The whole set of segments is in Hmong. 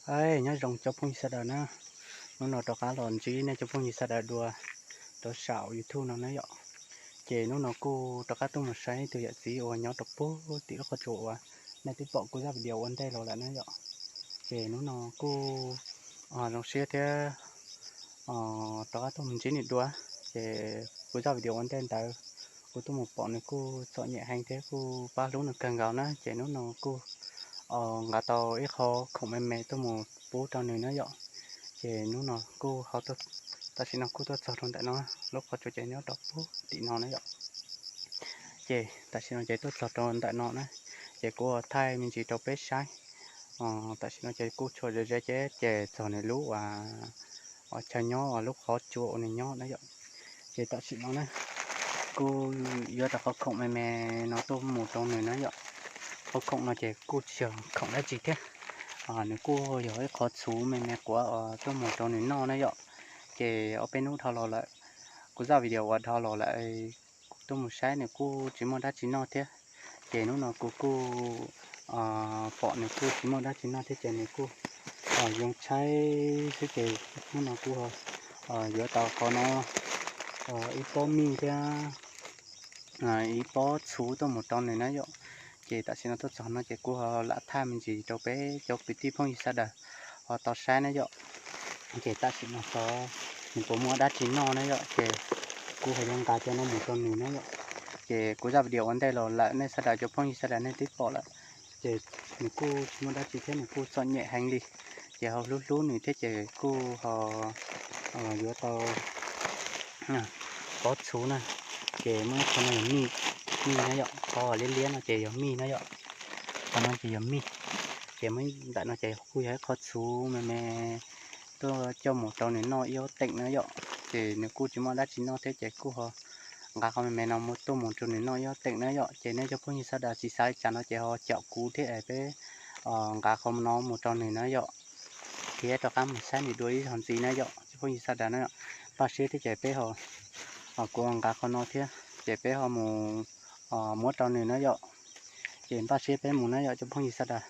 Aib, nyob zoo cov phooj ywg sawv daws na, hnub no rov qab los ntsib nej cov phooj ywg sawv daws dua rau saum YouTube no na yom. Ces hnub no kuj rov qab tuaj mus saib ib tug yawm txiv uas nyob rau puag tim lub qhov tsua uas nej twb pom kuv zaj video ua ntej los lawm na yom. Ces hnub no kuj zoo siab thiab rov qab tuaj mus ntsib nws dua. Ces kuv zaj video ua ntej ntawd kuv tuaj mus pom nws kuj txom nyem heev thiab kuj pab hlub nws kawg nkaus na. Ces hnub no kuj nqa tau ib qho khoom me me tuaj mus pub rau nws na yom. Ces hnub no kuj ho, tam sim no kuj tuaj txog rau ntawm no, lub qhov tsua ces nyob rau puag tim no na yom. Ces tam sim no ces tuaj txog rau ntawm no na, ces kuv thaij me ntsis rau peb saib. Tam sim no ces kuj tshuav ze ze ces, ces txog nws lub uas chaw nyob uas lub qhov tsua uas nws nyob na yom. Ces tam sim no na, kuj yuav tau qhov khoom me me no tuaj mus rau nws na yom. Qhov khoom no ces kuj tsis yog khoom dab tsi thiab, nws kuj yog ib qho txhuv me me quav uas tuaj mus rau nws noj na yom. Ces ob peb hnub dhau los lawm, kuv zaj video uas dhau los lawm, kuv tuaj mus saib nws kuj tsis muaj dab tsi noj thiab. Ces hnub no kuv kuj pom nws kuj tsis muaj dab tsi noj thiab ces nws kuj zoo tshaib xwb ces hnub no kuj yuav tau qhov no, ib pob mij thiab ib pob txhuv tuaj mus rau nws na yom. Ces tam sim no tuaj txog no ces kuv ho lam thaij me ntsis rau peb cov kwv tij phooj ywg sawv daws ho tau saib na yom. Ces tam sim no xyov nws puas muaj dab tsi noj na yom, ces kuv ho yuav nqa cov no mus rau nws na yom. Ces kuv zaj video ua ntej los lawm, nej sawv daws cov phooj ywg sawv daws nej twb pom lawm. Ces nws kuj tsis muaj dab tsi thiab nws kuj txom nyem heev li, ces ho hlub hlub nws thiab ces kuj ho yuav tau pob txhuv na. Ces muaj ib qho no yog mij, mij na yom, qhov liab liab no ces yog mij na yom. Qhov no ces yog mij, ces muaj ntawm no ces kuj yog ib qho txhuv me me tuaj coj mus rau nws noj ib ob teem na yom. Ces nws kuj tsis muaj dab tsi noj thiab ces kuj ho nqa qhov me me no tuaj mus rau nws noj ib ob teem na yom. Ces nej cov phooj ywg sawv daws tsis xav li cas no ces ho caum kuv thiab es peb nqa qhov no mus rau nws na yom, thiab rov qab mus saib nws dua ib zaug ntxiv na yom cov phooj ywg sawv daws na yom. Npaj siab thiab ces peb ho, kuv nqa qhov no thiab ces peb ho mus muab rau nws na yom. Ces npaj siab peb mus na yom cov phooj ywg sawv daws.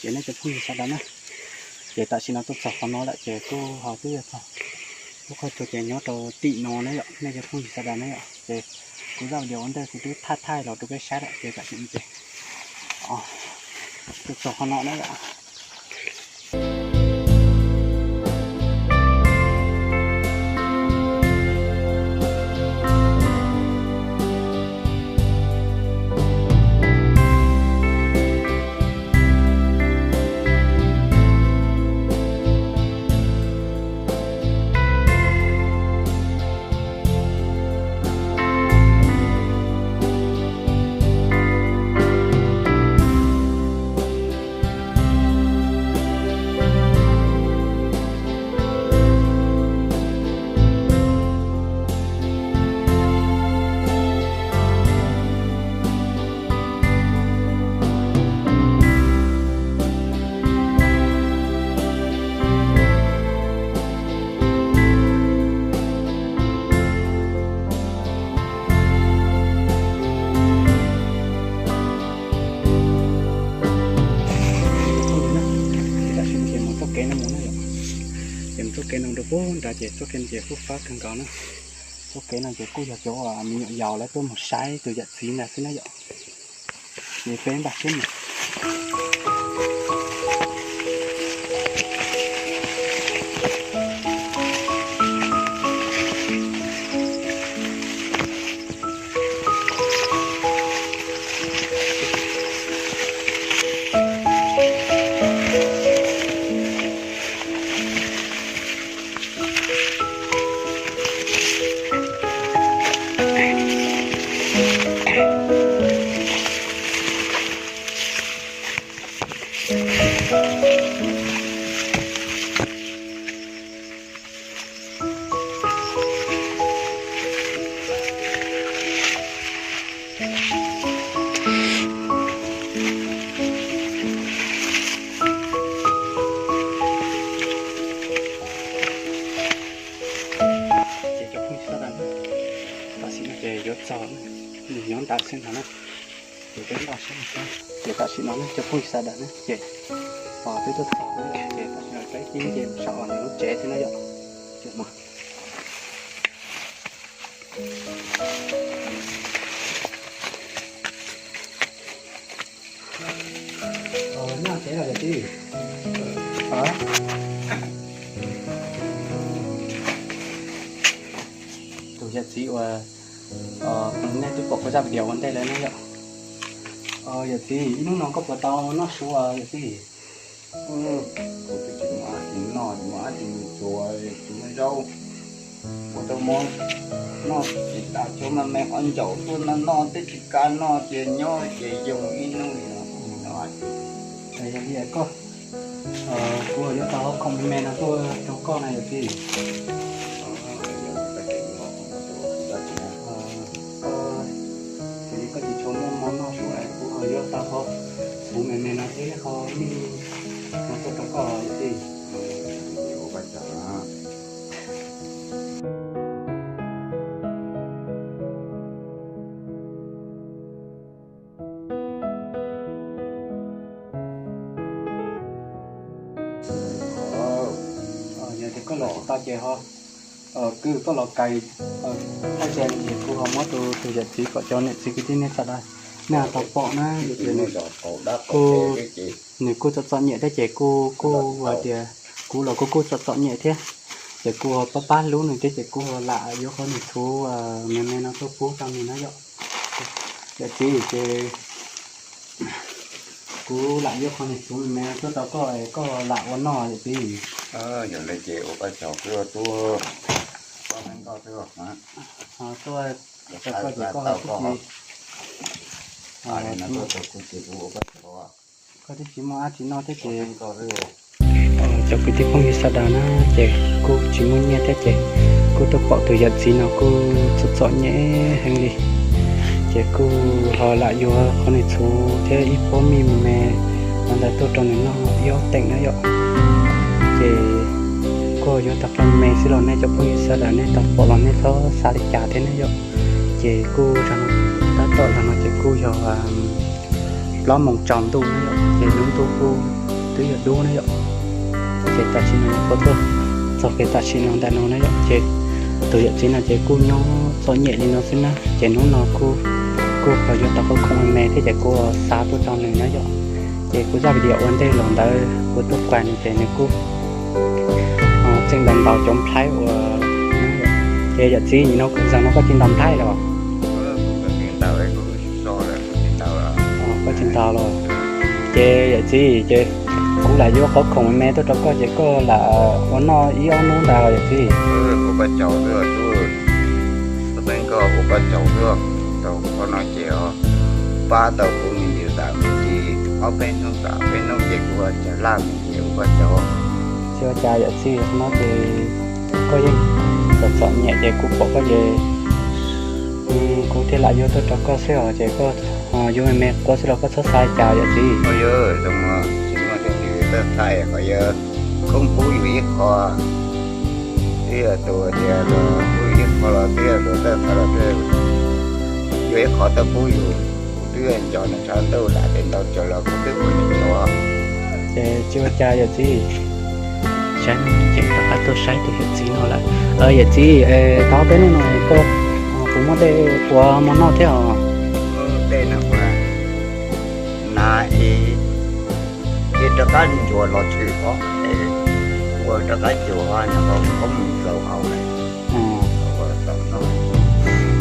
Ces nej cov phooj ywg sawv daws na, ces tam sim no tuaj txog qhov no lawm ces kuj ho twb yog txog lub qhov tsua ces nyob rau tim no na yom, nej cov phooj ywg sawv daws na yom. Ces kuv zaj video ua ntej kuv twb thaij thaij los rau peb saib lawm ces tam sim no ces tuaj txog qhov no na yom. Ub, nrad ces txoj kev ces kuj fab kawg nkaus na. Txoj kev no ces kuj yog cov me nyuam yaus lawv tuaj mus saib tus yawm txiv ntawd xwb na yom. Ces peb npaj siab mus. Ces cov phooj ywg sawv daws, tam sim no ces yuav txog, nws nyob ntawm xwb ntag na. Ces peb npaj siab, ces tam sim no ne cov phooj ywg sawv daws ne, ces peb tuaj txog ces tam sim no peb ib ncig saum nws lub tsev xwb na yom. Ces tus yawm txiv uas nej twb pom kuv zaj video ua ntej lawm ne yom. Yawm txiv, ib hnub no koj puas tau noj su yawm txiv? Kuv twb tsis muaj dab tsi noj, tsis muaj dab tsi mus tsuav tsis muaj zaub, kuv tau muab noj tsis tas cov me me qhov ncauj tuaj noj noj, twb tsis kam noj ces nyob ces yoo ib hnub li no. Yog li koj, kuv yuav tau khoom me me no tuaj rau koj na yawm txiv. Yog li koj tsis tshua muaj mov noj su es kuv ho yuav tau qhov txhuv me me no thiab qhov mij no tuaj rau koj yawm txiv. Yog tias koj los tsis tau ces ho kwv koj los kais thaj tsam ces kuv ho muab rau tus yawm txiv kom cov niam txiv kwv tij nej sawv daws nej tau pom na. Yog tias kuj, nws kuj txom txom nyem thiab ces kuj, kuj hais tias kuv los kuj kuj txom txom nyem thiab, ces kuv ho pab pab hlub nws thiab ces kuv ho lam yuav qhov niag txhuv me me no tuaj pub rau nws na yom. Yawm txiv ces kuv lam yuav qhov niag txhuv me me no tuaj rau koj es koj lam ua noj yawm txiv. Yog li ces ua koj tsaug xwb tub, koj neej nkauj xwb. Tuaj rau koj ces koj twb tsis, koj twb tsis muaj dab tsi noj thiab ces cov kwv tij phooj ywg sawv daws na, ces kuj tsis muaj nyiaj thiab ces kuj tuaj pom tus yawm txiv no kuj txom txom nyem heev li, ces kuj ho lam yuav qhov niag txhuv thiab ib pob mij me me no ntawd tuaj rau nws noj ib ob teem na yom. Ces kuj yuav tau qhov me xwb los nej cov phooj ywg sawv daws nej tau pom los nej txhob xav li cas thiab na yom. Ces kuj tab tom los no ces kuj yog plaub moos tsaus ntuj na yom, ces lub ntuj kuj twb yuav dub na yom. Ces tam sim no kuv tuaj txog kev tam sim no ntawm no na yom, ces tus yawm txiv no ces kuj nyob txom nyem li no xwb na, ces hnub no kuj, kuj ho yuav tau qhov khoom me me thiab ces kuj xa tuaj rau nws na yom. Ces kuv zaj video ua ntej los ntawd kuv tuaj kuaj nws ces nws kuj txeej ntaus ntaus cov nplhaib uas, ces yawm txiv nim no kuv zaum no koj tsis ntaus nplhaib los? Koj tsis ntaus los? Ces yawm txiv ces kuv lam yuav qhov khoom me me tuaj rau koj ces koj lam ua noj ib ob hnub ntawd yawm txiv. Ua koj tsaug xwb, ua koj tsaug xwb, tau qhov no ces pab tau kuv me ntsis xam me ntsis ob peb hnub xam peb hnub ces kuv ua cas laj me ntsis ua koj tsaug. Tsis ua cas yawm txiv, qhov no ces koj yeej txom txom nyem ces kuv pom koj ces kuv thiaj lam yuav tuaj rau koj xwb os, ces koj yuav me me quav xwb los koj txhob xav li cas yawm txiv. Tsis muaj dab tsi txawj txhais qhov yawg khoob pub yus ib qho, twb yog tus tias los pub yus ib qho los twb yog tus txawj txhais los twb yog ib qho tau pub yus, kuv twb nco nws tshav ntuj lam tes ntau tsaws los kuv twb pom nws tso. Ces tsis ua cas yawm txiv, Ces rov qab tuaj saib tus yawm txiv no lawm. Yawm txiv, tau peb hnub no koj puas muaj dej ua mov noj thiab os? Dej no ua na, ib rov qab ncuav los tshwm os, ua rov qab ncuav no koj mus zaus hauv lawm.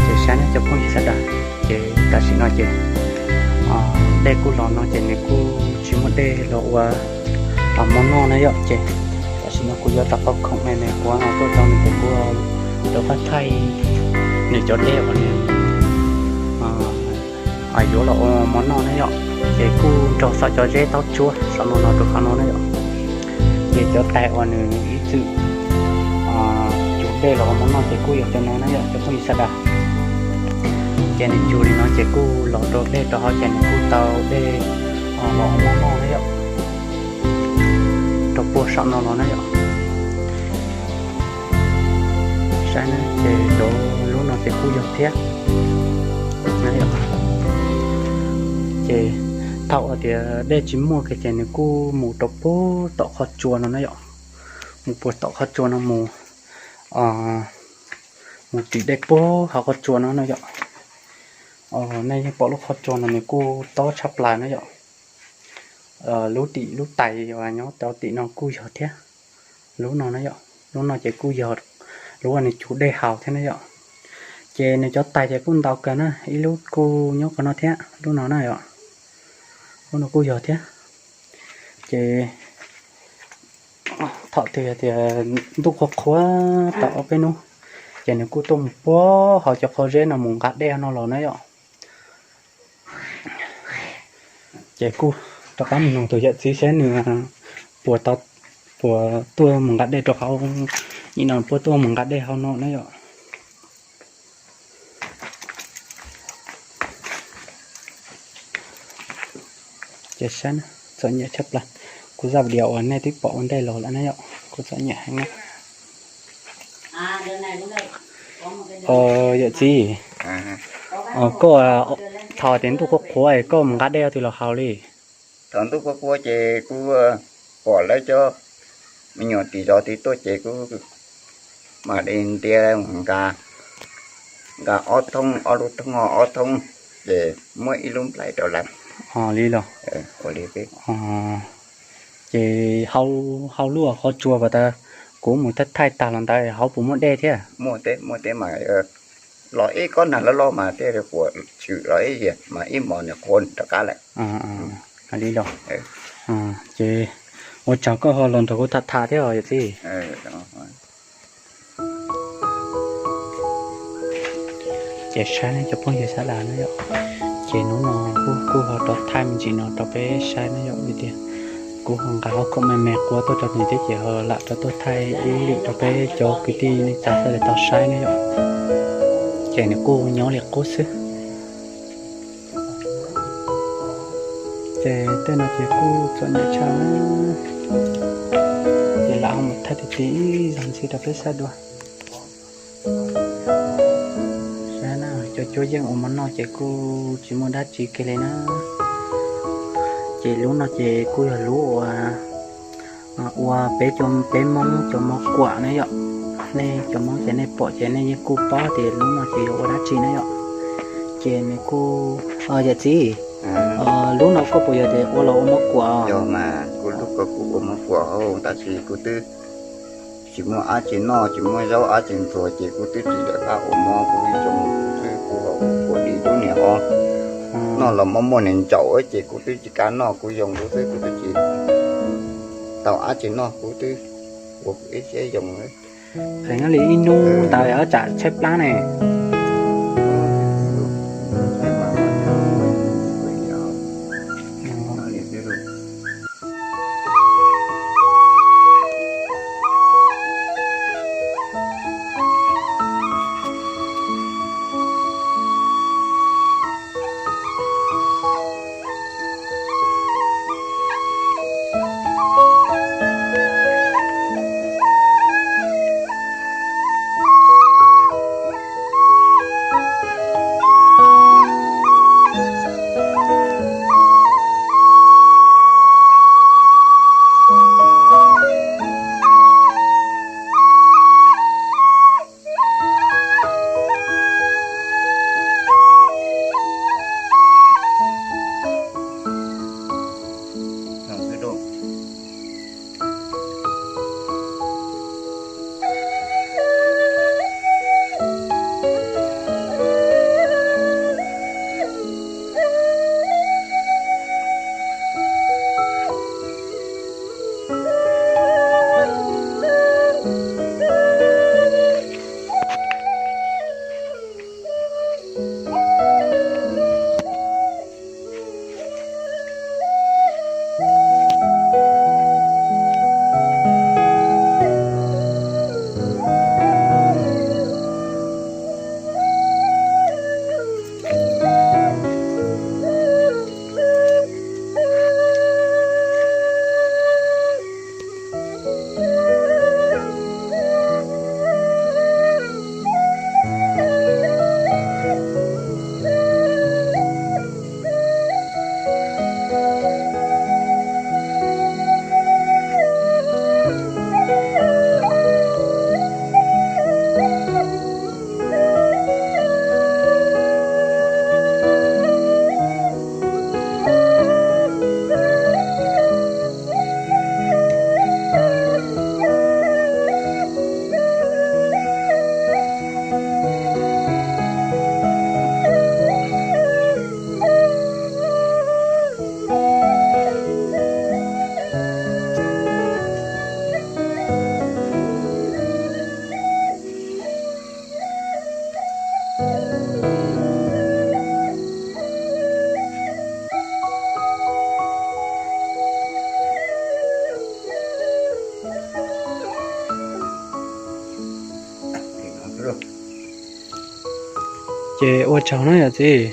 Ces saib ne cov phooj ywg sawv daws, ces tam sim no ces dej kuj los no ces nws kuj tsis muaj dej los ua mov noj na yom. Ces tam sim no kuv yuav tau qhov khoom me me kuv tuaj rau nws ces kuv rov qab thaij nws cov dej uas nws yuav los ua mov noj na yom. Ces kuj nrog xov cov zeb taub tsuab xov no no rau qhov no na yom. Ces cov tais uas nws ib txwm cug dej los ua mov noj ces kuj yog cov no na yom cov phooj ywg sawv daws. Ces nws cug li no ces kuj los rau dej rau hauv ces nws kuj tau dej los ua mov noj na yom. Rau puag saum no los na yom. Saib na, ces cov lub no ces kuj yog thiab. Ces thaum hais tias dej tsis muaj kiag ces nws kuj mus rau puag tom qhov tsua no na yom. Mus puag tom qhov tsua no mus, mus ris dej puag hauv qhov tsua no na yom. Nej yeej pom lub qhov tsua no nws kuj tob tshaj plaws na yom. Lub tim lub tais uas nyob rau tim no kuj yog thiab. Lub no na yom, lub no ces kuj yog lub uas nws cug dej haus thiab na yom. Ces nws cov tais ces kuj ntau kawg na, ib lub kuj nyob qhov no thiab, lub no na yom. Lub no kuj yog thiab. Ces thaum twg tias ntuj qhuav qhuav tau ob peb hnub, ces nws kuj tuaj mus puag hauv cov qhov zeb no mus nqa dej no los na yom. Ces kuj rov qab mus nug tus yawm txiv saib nws puas tau, puas tuaj mus nqa dej rau hauv, nim no puas tuaj mus nqa dej hauv no na yom. Ces saib na, txom nyem tshaj plaws. Kuv zaj video uas nej twb pom ua ntej los lawm na yom, kuv txom nyem heev na. Yawm txiv, koj, thaum tias ntuj qhuav qhuav koj mus nqa dej twg los haus li? Thaum ntuj qhuav qhuav ces kuv pom lawv cov me nyuam tim zov tid tuaj ces kuv mam li ntiav nqa, nqa ob thoob, ob lub thoob, ob thoob, ces muab ib lub nplais rau lawv. Li los. Ua li peb. Ces hauv lub qhov tsua uas tas kuv mus thaij thaij tag los ntawd hauv puas muaj dej thiab? Muaj teb, muaj teb mas los ib kob nag loj loj mas thiaj li puas tshwm los ib yam mas ib hmos nws qhuav rov qab lawm. Li los. Ces ua tsaug koj ho los nrog kuv tham tham thiab os yawm txiv. Ces saib ne cov phooj ywg sawv daws na yom, ces hnub no kuj ho rov thaij me ntsis no rau peb saib na yom, vim tias kuv ho nqa qhov khoom me me quav tuaj rau nws thiab ces ho lam rov tuaj thaij ib lwm rau peb cov kwv tij neej tsa sawv daws tau saib na yom. Ces nws kuj nyob li qub xwb. Ces tej no ces kuj txom nyem tshaj na. Ces lam ho mus thaij tiag tiag ib zaug ntxiv rau peb saib dua. Saib na, cov cuab yeej ua mov noj ces kuj tsis muaj dab tsi kiag li na. Ces lub no ces kuj yog lub uas ua peb cov, peb Hmoob cov mov kuam na yom. Nej cov Hmoob ces nej pom ces nej yeej kuj paub tias lub no ces yog ua dab tsi na yom. Ces nws kuj, yawm txiv, lub no koj puas yog tias ua los ua mov kuam? Yog mas, kuv lub ko kuv ua mov kuam hauv tab sis kuv twb tsis muaj dab tsi noj, tsis muaj zaub dab tsi ntxuag ces kuv twb tsis nco qab ua mov, kuv zoo xwb, kuv ua li lub niag os noj los muaj muaj niag ntsaum ces kuv twb tsis kam noj, kuv zoo kuv xwb, kuv twb tsis tau dab tsi noj, kuv twb ua kuv ib siab zoo. Nyob li ib hnub ntawd tsam tshaib plab ne. Ces ua tsaug na yom txiv.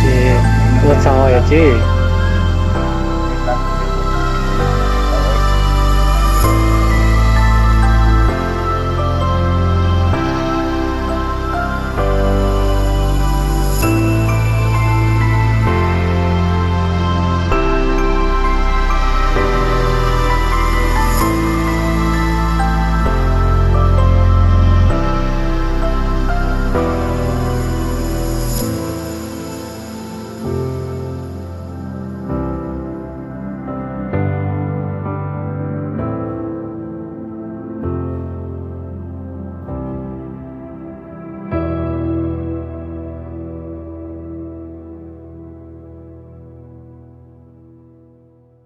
Ces ua tsaug yom txiv.